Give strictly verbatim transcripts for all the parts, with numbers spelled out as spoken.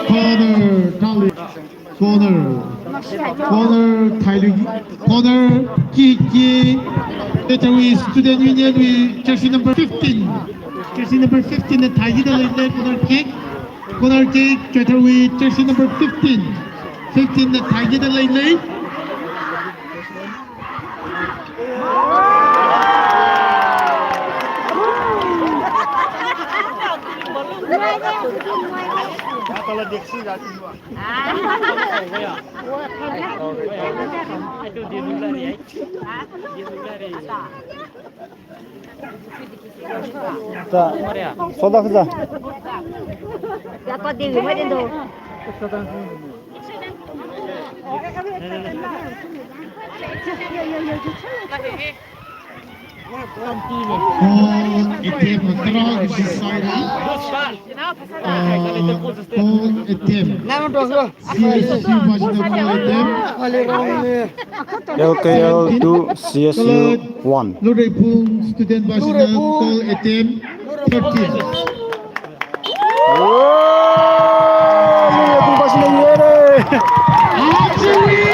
Corner, Tali. Corner. Corner, Thailu. Corner, kick, kick. Choithar Student Union wui jersey number fifteen. Jersey number fifteen na thaikida leilei, corner kick. Corner kick, Choithar wui jersey number fifteen. Fifteen na thaikida leilei. 자, 쏟아가자. Ball attempt na tarākha sāda. Ah, ball attempt. C S U pāshina ball attempt. L K L two, C S U one. Lungreiphung Student pāshina ball attempt thirteen. Archery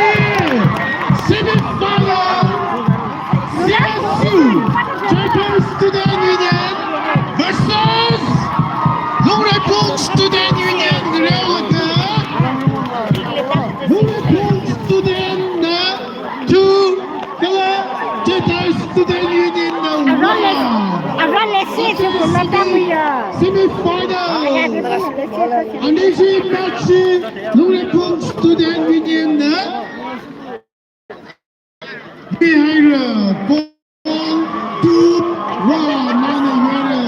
semi-final, C S U Choithar Student Union versus Lungreiphung Student Union. Reolaka Lungreiphung Student na two, kala Choithar Student Union na one. Semi-final. Anishi match Lungreiphung Student Union na Bihaira, ball two one, nana yara.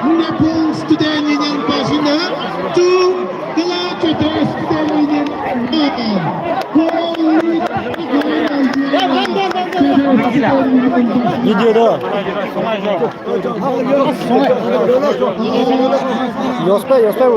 Lungreiphung Student Union pāshina two, kala Choithar Student Union one. Ball lead, Choithar Student Union pāshina. Video do. Yospa, yospa.